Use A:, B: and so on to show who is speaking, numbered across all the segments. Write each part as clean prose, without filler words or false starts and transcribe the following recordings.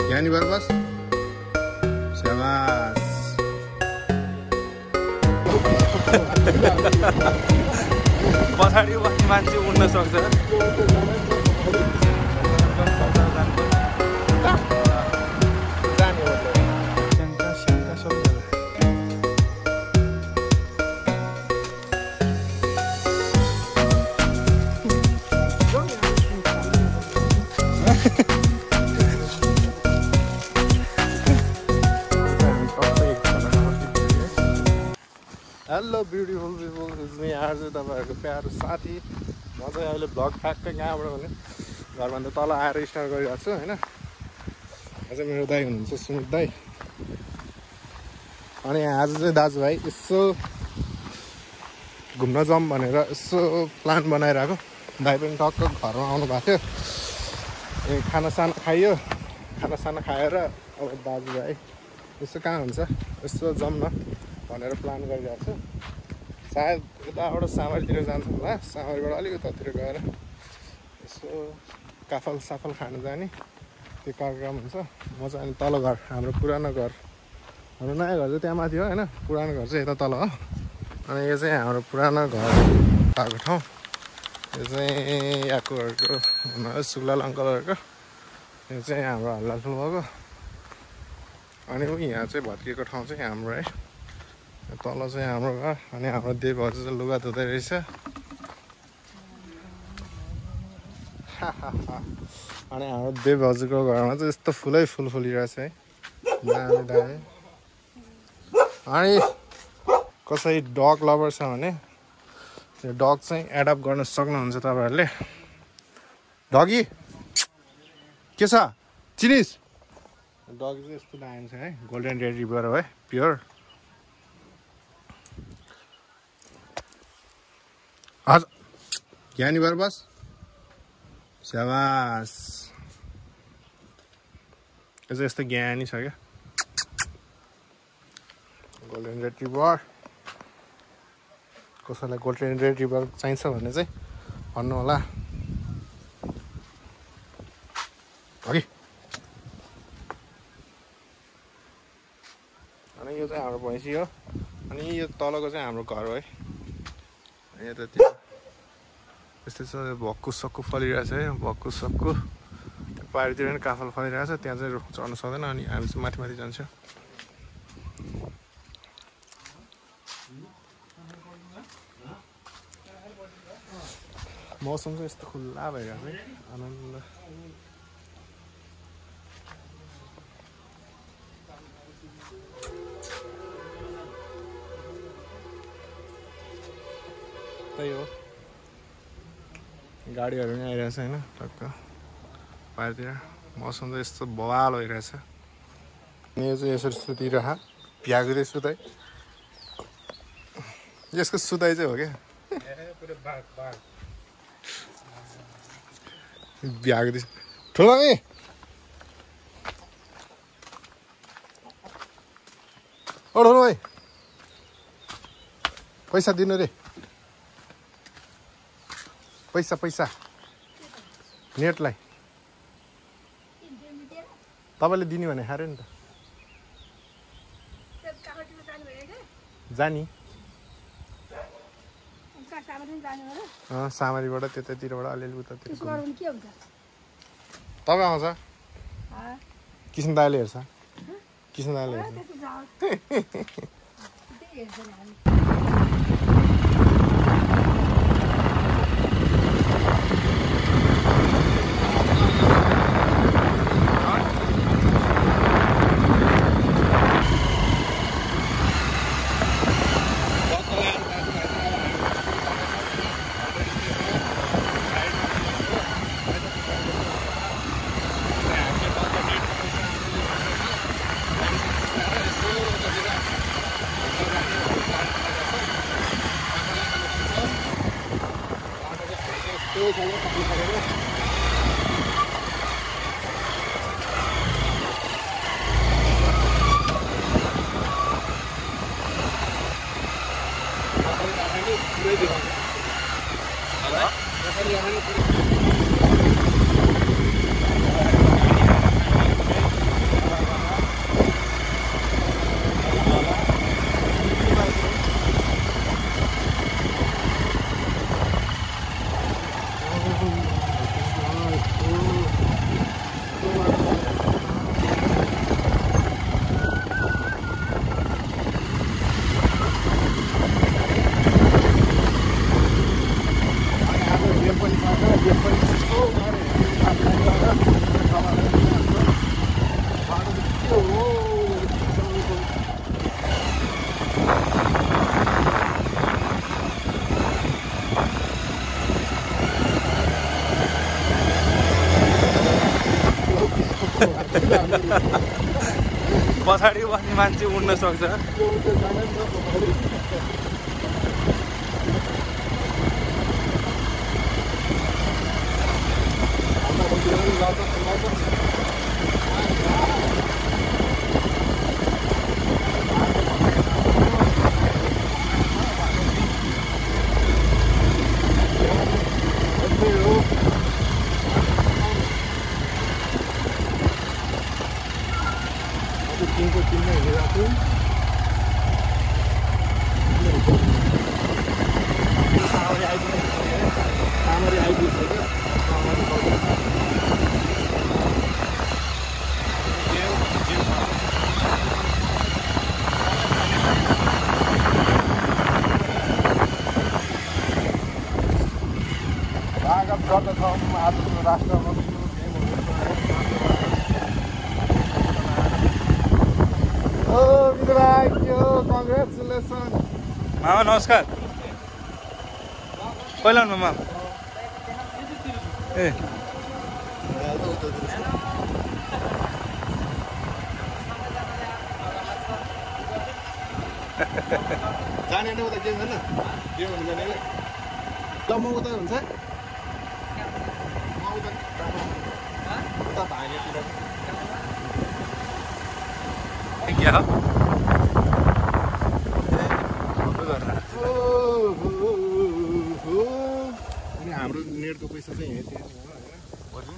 A: यहाँनिर बस शाबास
B: पछाडि बस्ने मान्छे उड्न सक्छ।
A: Hello beautiful people, it's me आज तपाईँहरूको प्यारो साथी। म चाहिँ अहिले भ्लग ठ्याक्कै कहाँबाट भने घरभन्दा तल आएर स्टार्ट गरिरहेको छु होइन। आज मेरो दाइ हुनुहुन्छ सुमित दाइ, अनि आज चाहिँ दाजुभाइ यसो घुम्न जाऊँ भनेर यसो प्लान बनाइरहेको। दाइ पनि टक्क घरमा आउनु भएको थियो, खानासाना खाइयो। खानासाना खाएर अब दाजुभाइ यसो कहाँ हुन्छ यसो जाऊँ न भनेर प्लान गरिरहेको छु। सायद यताबाट सामरीतिर जान्छ होला, सामरीबाट अलिक उतातिर गएर यसो काफल साफल खानु जाने त्यो कार्यक्रम हुन्छ। म चाहिँ अनि तल घर, हाम्रो पुरानो घर, हाम्रो नयाँ घर चाहिँ त्यहाँ माथि हो होइन, पुरानो घर चाहिँ यता तल हो। अनि यो चाहिँ हाम्रो पुरानो घर भएको ठाउँ। यो चाहिँ यहाँकोहरूको सुग्लाल अङ्कलहरूको, यो चाहिँ हाम्रो हल्लाफुल भएको। अनि यहाँ चाहिँ भत्किएको ठाउँ चाहिँ हाम्रो है, तल चाहिँ हाम्रो घर। अनि हाम्रो देवहरू चाहिँ लुगा धुँदै रहेछ। अनि हाम्रो देवहजुरको घरमा चाहिँ यस्तो फुलै फुल फुलिरहेछ है, दामी दामी। अनि कसै डग लभर छ भने त्यो डग चाहिँ एडप्ट गर्न सक्नुहुन्छ तपाईँहरूले। डगी के छ चिनिस? डगी चाहिँ यस्तो दामी छ है, गोल्डन रिट्रिभर हो है, प्योर। हजुर यहाँनिर बस शाबास। यो चाहिँ यस्तो ज्ञानी छ क्या, गोल्डन रिट्रिभर। कसैलाई गोल्डन रिट्रिभर चाहिन्छ भने चाहिँ भन्नु होला। अघि अनि यो चाहिँ हाम्रो भैँसी हो। अनि यो तलको चाहिँ हाम्रो घर हो है। यतातिर यस्तै छ, भक्कु सक्कु फलिरहेछ है, भक्कु सक्कु। पारितिर पनि काफल फलिरहेछ, त्यहाँ चाहिँ चढ्न सक्दैन। अनि हामी चाहिँ माथि माथि जान्छ। मौसम चाहिँ यस्तो खुल्ला भइरहेको है, आनन्द। त्यही हो, गाडीहरू पनि आइरहेछ होइन टक्क पारितिर। मौसम चाहिँ यस्तो बवाल भइरहेछ। यो चाहिँ यसरी सुतिरह भ्याग्दै सुताइ, यसको सुताइ चाहिँ हो क्या भ्याग्दै। ठुलो मामी ओ ठुलो भाइ पैसा दिनु रे, पैसा पैसा नेटलाई तपाईँले दिने भने खाएर नि त जानी। सामरीबाट त्यतातिरबाट अलिअलि उतातिर तपाईँ आउँछ, किसन दाइले हेर्छ, किसन दाइले हेर्छ। पुरै दिखाउँछ।
B: पछाडि बस्ने मान्छे उड्न सक्छ। मामा नमस्कार। पहिला मामा ए
A: जाने नै उता गेम होइन गेम हुनु जाने ल म उता हुन्छ म उता भाइनेतिर
B: क्या
A: अनि हाम्रो नेटको पैसा चाहिँ यहीँ थियो होइन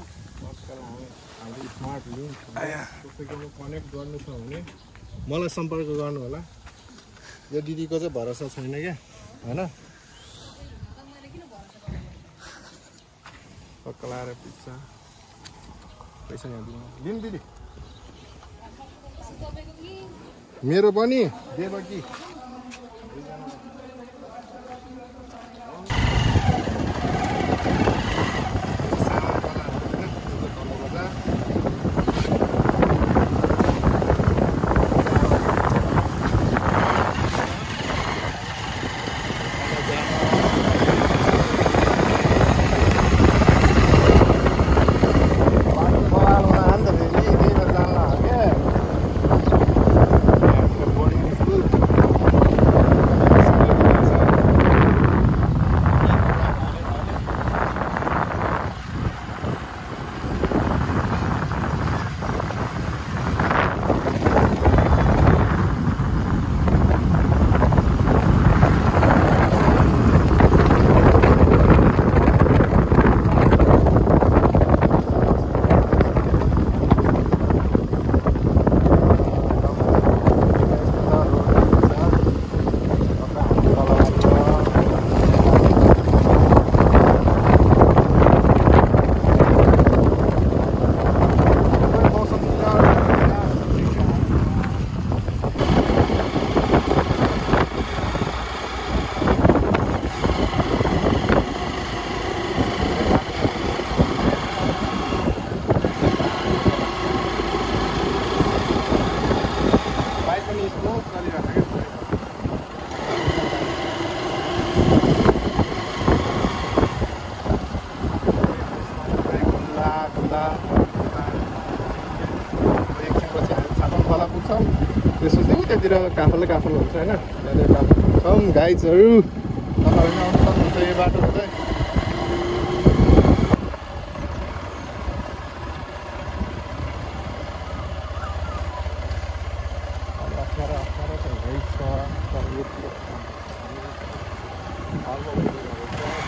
A: हाम्रो स्मार्ट लिङ्क कसैकोमा कनेक्ट गर्नु छ भने मलाई सम्पर्क गर्नु होला। यो दिदीको चाहिँ भरोसा छैन क्या होइन पक्कलाएर पिज्जा पैसा यहाँ दिनु लिनु दिदी मेरो पनि देवकी त्यसपछि उतातिर काफल हुन्छ होइन त्यहाँनिर काफल छौँ गाइड्सहरू तपाईँहरू आउनु सक्नुहुन्छ यो बाटो हुँदै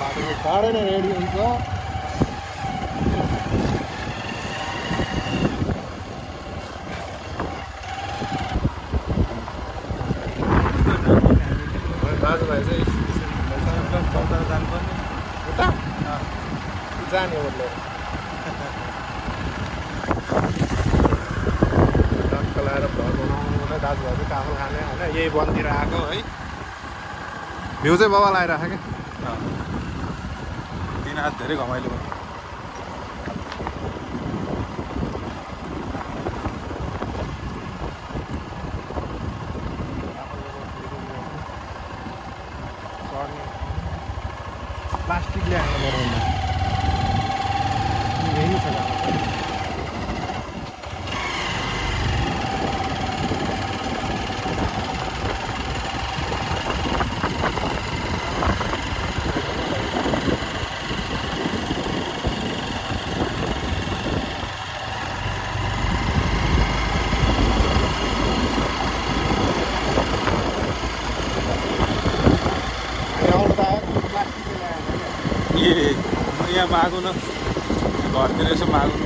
A: बाटो चाँडै नै रेडी हुन्छ। दाजुभाइ चाहिँ
B: चौतारा जानुपर्ने
A: उता जाने मतलब टक्क लगाएर घर बनाउनु दाजुभाइ चाहिँ काफल खाने होइन यही वनतिर आएको है भ्यू चाहिँ बाबा लगाइरहेको क्या
B: दिन आज धेरै घमाइलो भयो।
A: प्लास्टिकले हाल्नु बनाउनु यही छ
B: मागु न घरतिर यसो मागु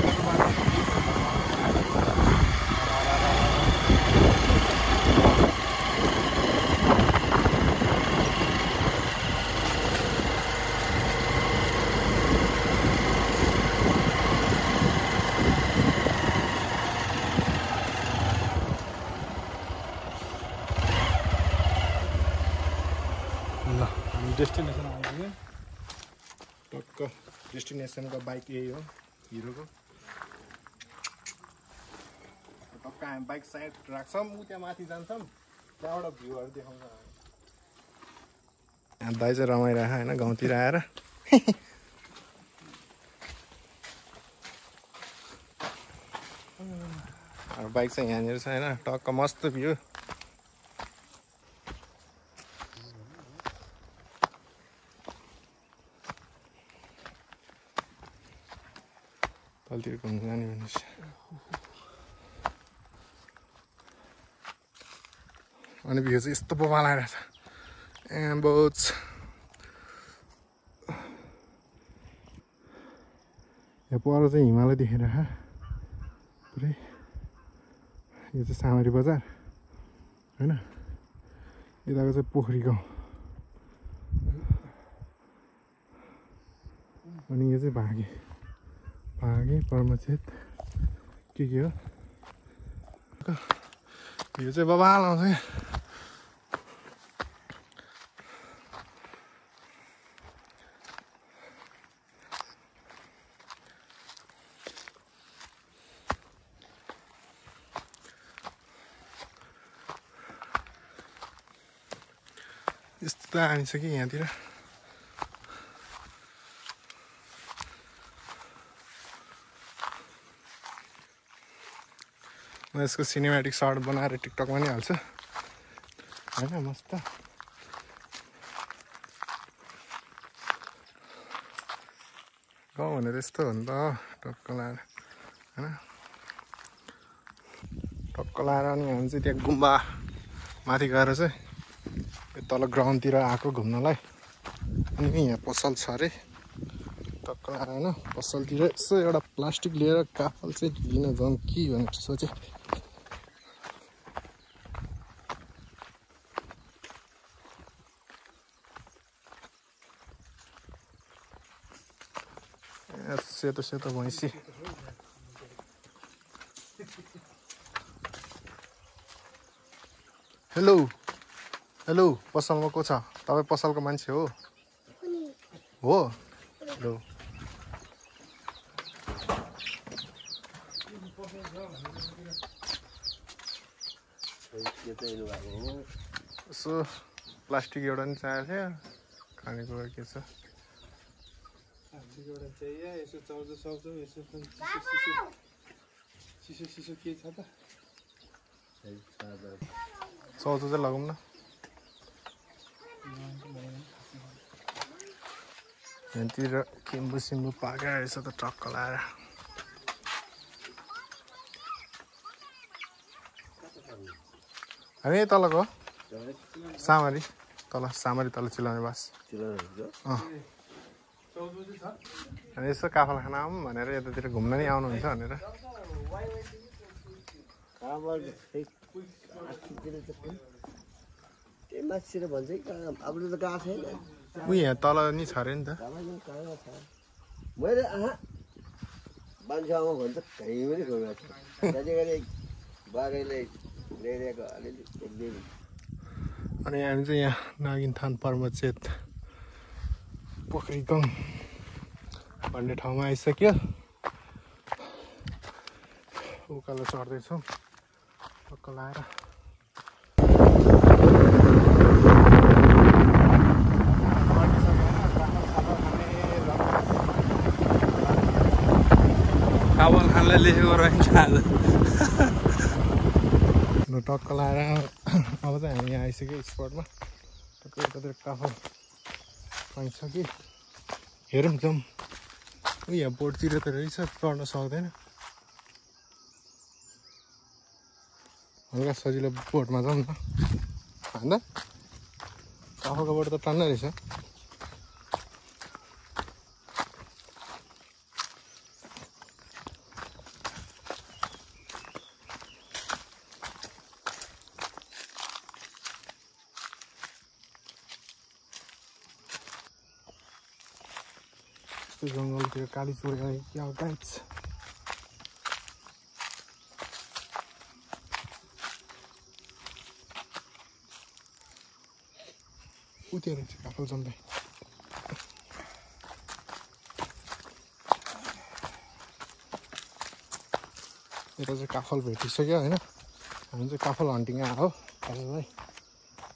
B: डेस्टिनेसन आइपुग्यो
A: टक्क डेस्टिनेसनको बाइक यही हो हिरोको टक्क हामी बाइक साइड राख्छौँ ऊ त्यहाँ माथि जान्छौँ त्यहाँबाट भ्यूहरू देखाउँछ यहाँ दाइ चाहिँ रमाइरहेको होइन गाउँतिर आएर बाइक चाहिँ यहाँनिर छ होइन टक्क मस्त भ्यू तलतिर घुम्नु जाने भन्नुहोस् अनि भ्यू चाहिँ यस्तो बवाल आइरहेको छ बहुत यहाँ पर चाहिँ हिमालय देखेर पुरै यो चाहिँ सामरी बजार होइन यताको चाहिँ पोखरी गाउँ अनि यो चाहिँ भागे पर्मचेत के हो यो चाहिँ बबाल आउँछ क्या यस्तो हानिछ कि यहाँतिर म यसको सिनेमेटिक सर्ट बनाएर टिकटकमा नि हाल्छु होइन मस्त गाउँ भनेर यस्तो हो नि त टक्क लाएर होइन टक्क लाएर अनि हामी चाहिँ त्यहाँ गुम्बा माथि गएर चाहिँ यो तल ग्राउन्डतिर आएको घुम्नलाई अनि यहाँ पसल छ अरे टक्क लाएर होइन पसलतिर यसो एउटा प्लास्टिक लिएर काफल चाहिँ लिन जाउँ कि भनेर सोचेँ सेतो सेतो भैँसी हेलो हेलो पसलमा को छ तपाईँ पसलको मान्छे हो हेलो यसो प्लास्टिक एउटा नि चाहिएको थियो खानेकुरा के छ
B: चिसो के छ त
A: चाउचाउ चाहिँ लगाउँ न यहाँतिर किम्बु सिम्बु पाकेर रहेछ त टक्क लाएर हामी तलको सामरी तल चिलाउने बास अनि यसो काफल खाना आऊँ भनेर यतातिर घुम्न नि आउनुहुन्छ भनेर ऊ यहाँ तल नि छ अरे नि त अनि हामी चाहिँ यहाँ नागिनथान पर्मचेत पोखरी गाउँ भन्ने ठाउँमा आइसक्यो उकालो चढ्दैछौँ टक्क लाएर
B: काबल खानलाई लेखेको रहेछ
A: टक्क लाएर अब चाहिँ हामी यहाँ आइसक्यो स्पटमा टक्क यतातिर काफल पाइन्छ कि हेरौँ जाउँ यहाँ बोटतिर त रहेछ चढ्न सक्दैन हल्का सजिलो बोटमा जाउँ न होइन काफलको बोट त टन्नै रहेछ त्यो जङ्गलतिर काली चोरी आयो क्या गाइस उतै रहेछ काफल जम्दै यता चाहिँ काफल भेटिसक्यो होइन हामी चाहिँ काफल हन्टिङ आएको हो दाजुभाइ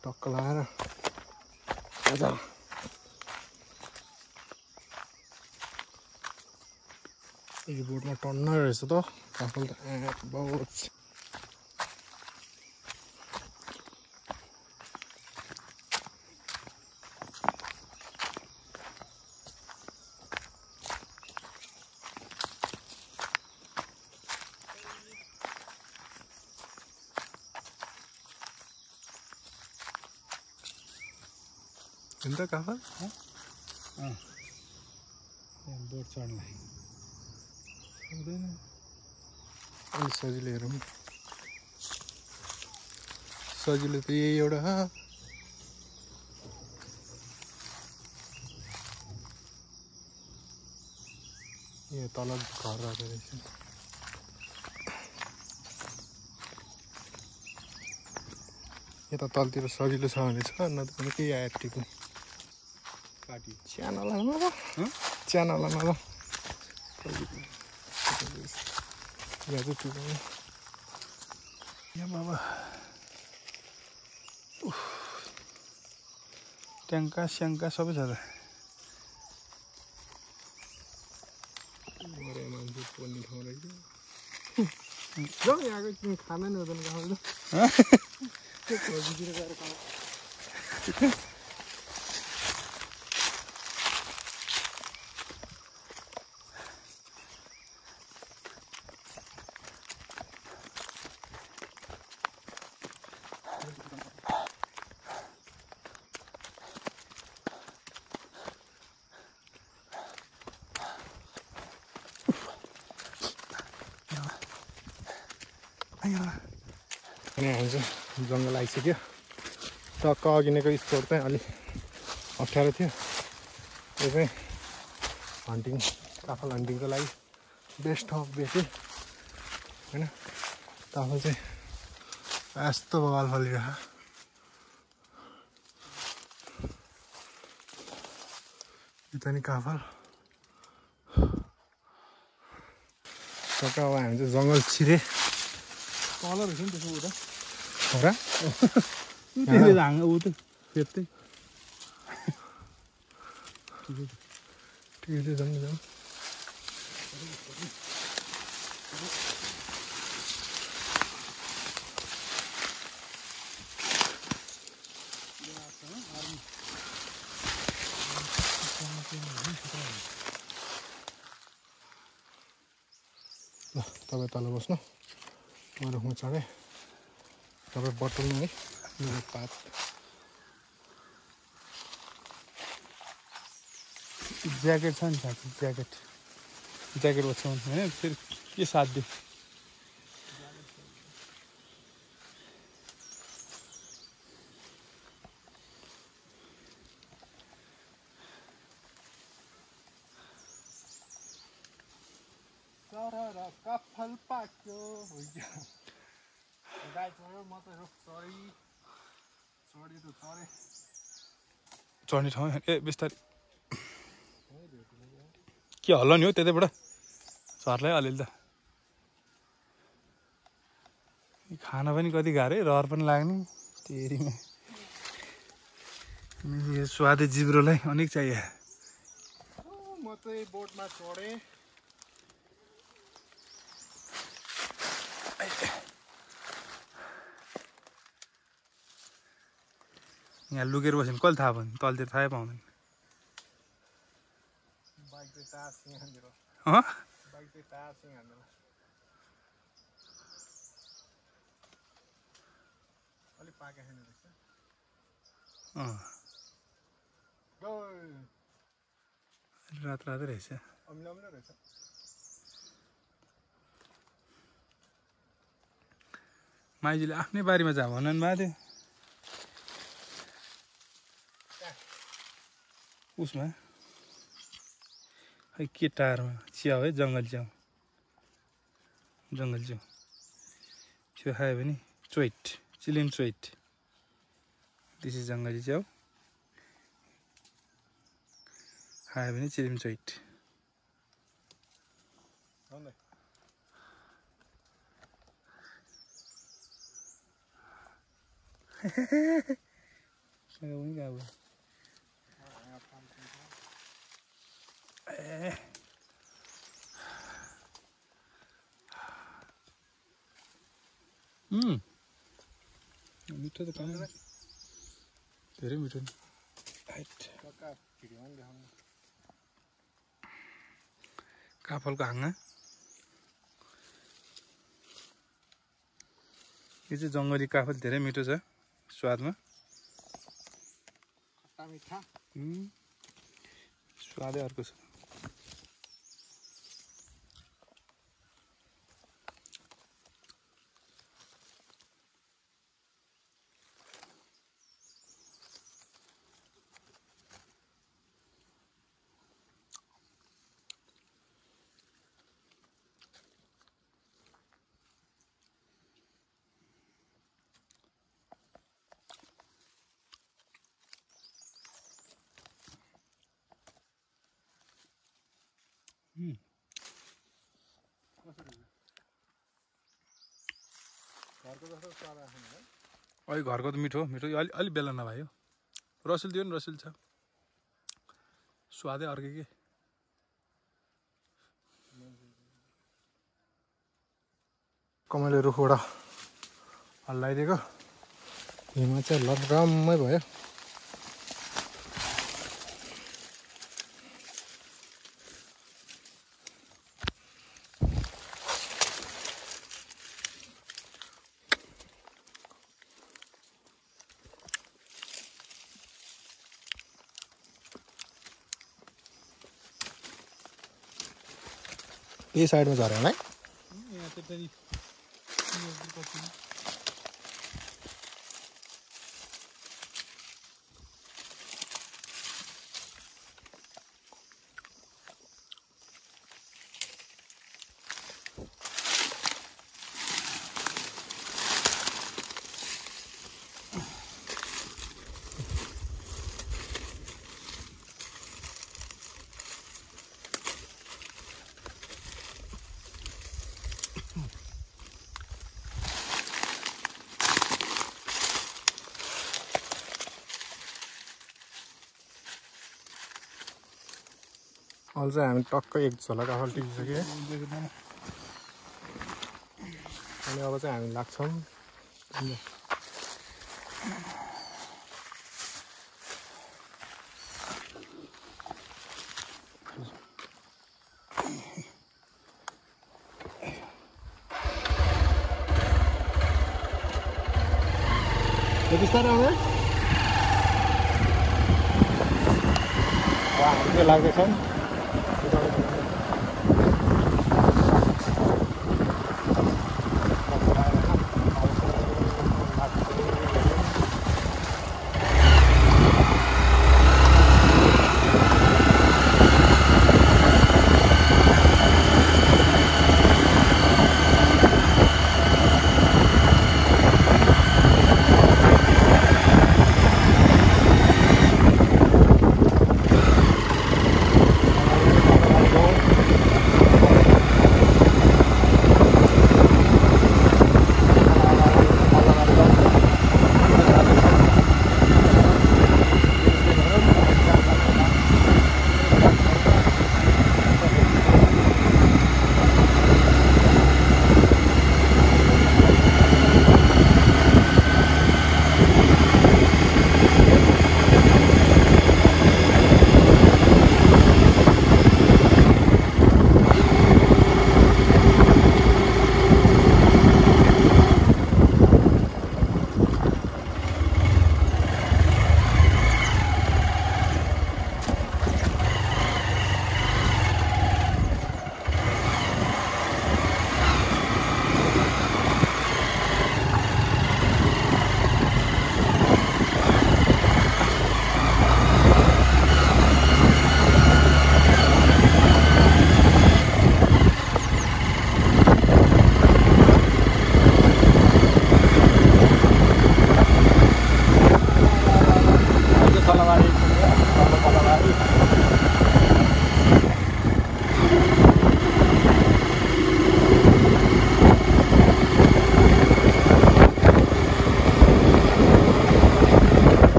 A: टक्क लगाएर आजा यो बोटमा टन्न रहेछ त काफल त बहुत ఎంత కావాలి
B: बोट चढ्नलाई
A: हुँदैन अलि सजिलो हेरौँ सजिलो त यही एउटा यो तल घर रहेको रहेछ यता तलतिर सजिलो छ भने छ नत्र पनि केही आएर टिप्नु
B: काटी
A: च्यानलमा ल च्यानलमा ल यहाँ चाहिँ टिप्नु
B: यहाँ बाबा ट्याङ्का स्याङ्का सबै छ त
A: मरे मान्छे पर्ने ठाउँ रहेछ जाउँ यहाँको तिमी खाना नि हुँदैन गाउँले त्यो खोजीतिर गएर खाऊ अनि हामी चाहिँ जङ्गल आइसक्यो टक्क अघिनेको स्पोट चाहिँ अलिक अप्ठ्यारो थियो यो चाहिँ हन्टिङ काफल हन्टिङको लागि बेस्ट ठाउँ भेटेँ होइन काफल चाहिँ यस्तो बवाल फलिरहेको यता नि काफल टक्क अब हामी चाहिँ जङ्गल छिरे
B: तल रहेछ नि त्यसो उता
A: हो र
B: त्यसले ढाङ ऊ त फेत्तै
A: ठिकै छ जाउँ जाउँ ल तपाईँ तल बस्नु म रुखमा चढेँ तपाईँ बटुल्नु है मेरो पात
B: ज्याकेट छ नि साथी ज्याकेट ओछ्याउनु होइन फेरि के साथ दियो
A: काफल पाक्यो गाई चढ्यो म त
B: चढ्ने ठाउँ ए बिस्तारै के हल्ला नि हो त्यतैबाट सर्लायो अलिअलि त खाना पनि कति गाह्रो है रहर पनि लाग्ने तेरीमा यो स्वादे जिब्रोलाई अनेक चाहियो
A: म चाहिँ बोटमा चढेँ
B: यहाँ लुकेर बस्यो भने कहिले थाहा भयो तलतिर थाहै पाउँदैन
A: बाइक चाहिँ टार्सिङ हान्दिएर
B: बाइक
A: चाहिँ टार्सिङ हान्दिएर अलिक पाके छैन रहेछ
B: रात रातै रहेछ
A: अमिलो रहेछ
B: माइजीले आफ्नै बारीमा जा भन्नु भएको थियो उसमा खै के टारमा च्याउ है जङ्गल च्याउ जङ्गल च्याउ त्यो खायो भने चोइट चिलिम चोइट दिस इज जङ्गली च्याउ खायो भने चिलिम चोइट मिठो त खानु धेरै मिठो काफलको हाँगा यो चाहिँ जङ्गली काफल धेरै मिठो छ स्वादमा
A: खट्टा मिठा
B: स्वादै अर्को छ अहिले घरको त मिठो मिठो अलि बेला नभयो रसिल दियो नि रसिल छ स्वादै अर्कै के
A: कमले रुखबाट हल्लाइदिएको हिमा चाहिँ लटरम्मै भयो यही साइडमा झऱ्यो होला है अहिले चाहिँ हामी टक्कै एक झोला काफल टिपिसक्यो अनि अब चाहिँ हामी लाग्छौँ बिस्तारै आउने हामी लाग्दैछौँ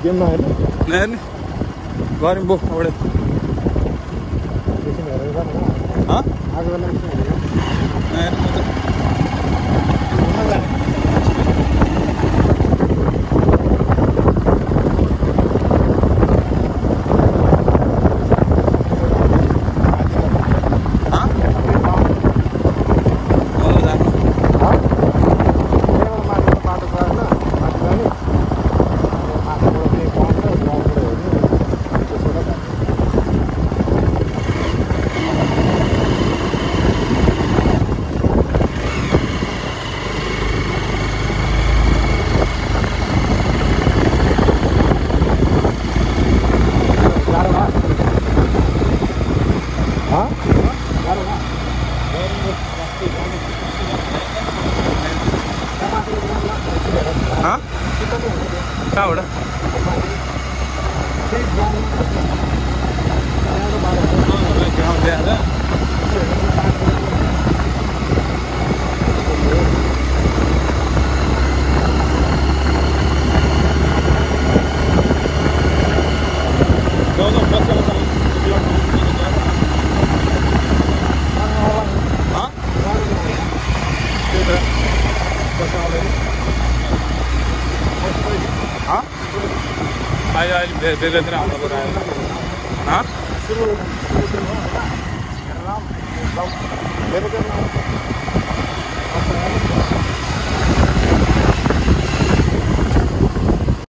A: गेम नहेर्नु
B: नहेर्ने गऱ्यौँ बो एउटा
A: एकछिन हेरेर जानु आज बेला एकछिन हेरेर
B: नहेर्ने कहाँबाट अहिले बेलुकातिर हाम्रो आयो